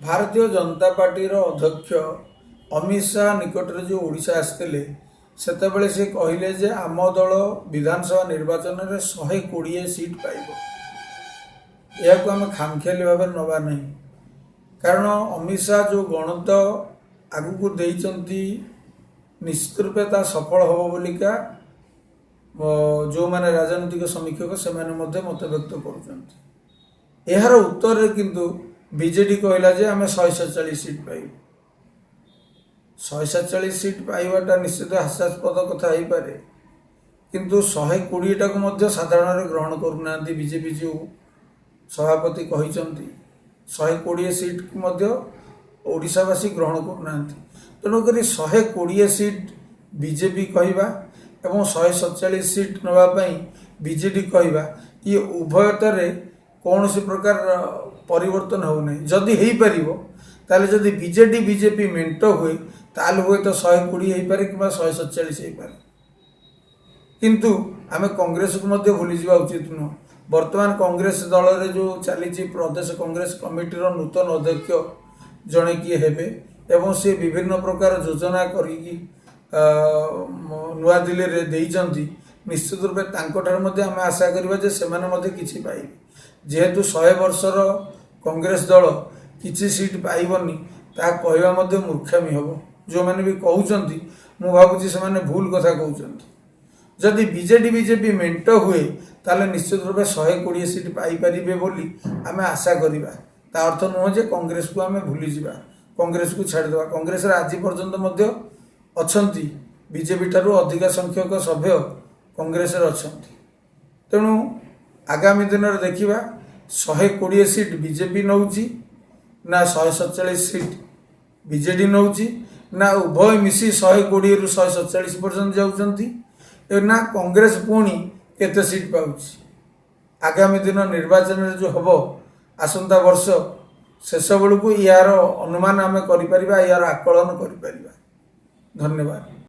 ଭାରତୀୟ ଜନତା ପାର୍ଟିର ଅଧ୍ୟକ୍ଷ ଅମିତ ଶାହା ନିକଟରେ ଯେଉଁ ଓଡ଼ିଶା ଆସିଥିଲେ, ସେତେବେଳେ ସେ କହିଲେ ଯେ ଆମ ଦଳ ବିଧାନସଭା ନିର୍ବାଚନରେ 120 ସିଟ୍ ପାଇବ। ଏହାକୁ ଆମେ ଖାମଖିଆଲି ଭାବରେ ନେବା ନାହିଁ, କାରଣ ଅମିତ ଶାହା ଯେଉଁ ଗଣିତ ଆଗକୁ ଦେଇଛନ୍ତି, ନିଶ୍ଚିତ ରୂପେ ତାହା ସଫଳ ହେବ ବୋଲିକା ଯେଉଁମାନେ ରାଜନୈତିକ ସମୀକ୍ଷକ, ସେମାନେ ମଧ୍ୟ ମତବ୍ୟକ୍ତ କରୁଛନ୍ତି। ଏହାର ଉତ୍ତରରେ କିନ୍ତୁ ବିଜେଡି କହିଲା ଯେ ଆମେ 147 ସିଟ୍ ପାଇବୁ। 147 ସିଟ୍ ପାଇବାଟା ନିଶ୍ଚିତ ହାସ୍ୟାସ୍ପଦ କଥା ହେଇପାରେ, କିନ୍ତୁ 120ଟାକୁ ମଧ୍ୟ ସାଧାରଣରେ ଗ୍ରହଣ କରୁନାହାନ୍ତି। ବିଜେପି ଯେଉଁ ସଭାପତି କହିଛନ୍ତି, 120 ସିଟ୍କୁ ମଧ୍ୟ ଓଡ଼ିଶାବାସୀ ଗ୍ରହଣ କରୁନାହାନ୍ତି। ତେଣୁକରି 120 ସିଟ୍ ବିଜେପି କହିବା ଏବଂ 147 ସିଟ୍ ନେବା ପାଇଁ ବିଜେଡି କହିବା, ଇଏ ଉଭୟତାରେ କୌଣସି ପ୍ରକାର ପରିବର୍ତ୍ତନ ହେଉନାହିଁ। ଯଦି ହେଇପାରିବ, ତାହେଲେ ଯଦି ବିଜେଡି ବିଜେପି ମେଣ୍ଟ ହୁଏ, ତାହେଲେ ହୁଏତ 120 ହେଇପାରେ କିମ୍ବା 147 ହେଇପାରେ। କିନ୍ତୁ ଆମେ କଂଗ୍ରେସକୁ ମଧ୍ୟ ଭୁଲିଯିବା ଉଚିତ ନୁହଁ। ବର୍ତ୍ତମାନ କଂଗ୍ରେସ ଦଳରେ ଯେଉଁ ଚାଲିଛି, ପ୍ରଦେଶ କଂଗ୍ରେସ କମିଟିର ନୂତନ ଅଧ୍ୟକ୍ଷ ଜଣେ କିଏ ହେବେ ଏବଂ ସେ ବିଭିନ୍ନ ପ୍ରକାର ଯୋଜନା କରିକି ନୂଆଦିଲ୍ଲୀରେ ଦେଇଛନ୍ତି। ନିଶ୍ଚିତ ରୂପେ ତାଙ୍କଠାରୁ ମଧ୍ୟ ଆମେ ଆଶା କରିବା ଯେ ସେମାନେ ମଧ୍ୟ କିଛି ପାଇବେ। ଯେହେତୁ 100 ବର୍ଷର କଂଗ୍ରେସ ଦଳ କିଛି ସିଟ୍ ପାଇବନି, ତାହା କହିବା ମଧ୍ୟ ମୂର୍ଖାମି ହେବ। ଯେଉଁମାନେ ବି କହୁଛନ୍ତି, ମୁଁ ଭାବୁଛି ସେମାନେ ଭୁଲ କଥା କହୁଛନ୍ତି। ଯଦି ବିଜେଡି ବିଜେପି ମେଣ୍ଟ ହୁଏ, ତାହେଲେ ନିଶ୍ଚିତ ରୂପେ 120 ସିଟ୍ ପାଇପାରିବେ ବୋଲି ଆମେ ଆଶା କରିବା। ତା ଅର୍ଥ ନୁହଁ ଯେ କଂଗ୍ରେସକୁ ଆମେ ଭୁଲିଯିବା, କଂଗ୍ରେସକୁ ଛାଡ଼ିଦେବା। କଂଗ୍ରେସରେ ଆଜି ପର୍ଯ୍ୟନ୍ତ ମଧ୍ୟ ଅଛନ୍ତି, ବିଜେପି ଠାରୁ ଅଧିକା ସଂଖ୍ୟକ ସଭ୍ୟ କଂଗ୍ରେସରେ ଅଛନ୍ତି। ତେଣୁ ଆଗାମୀ ଦିନରେ ଦେଖିବା, 120 ସିଟ୍ ବିଜେପି ନେଉଛି ନା 147 ସିଟ୍ ବିଜେଡି ନେଉଛି, ନା ଉଭୟ ମିଶି 120ରୁ 147 ପର୍ଯ୍ୟନ୍ତ ଯାଉଛନ୍ତି, ନା କଂଗ୍ରେସ ପୁଣି କେତେ ସିଟ୍ ପାଉଛି। ଆଗାମୀ ଦିନ ନିର୍ବାଚନରେ ଯେଉଁ ହେବ ଆସନ୍ତା ବର୍ଷ ଶେଷ ବେଳକୁ, ଏହାର ଅନୁମାନ ଆମେ କରିପାରିବା, ଏହାର ଆକଳନ କରିପାରିବା। ଧନ୍ୟବାଦ।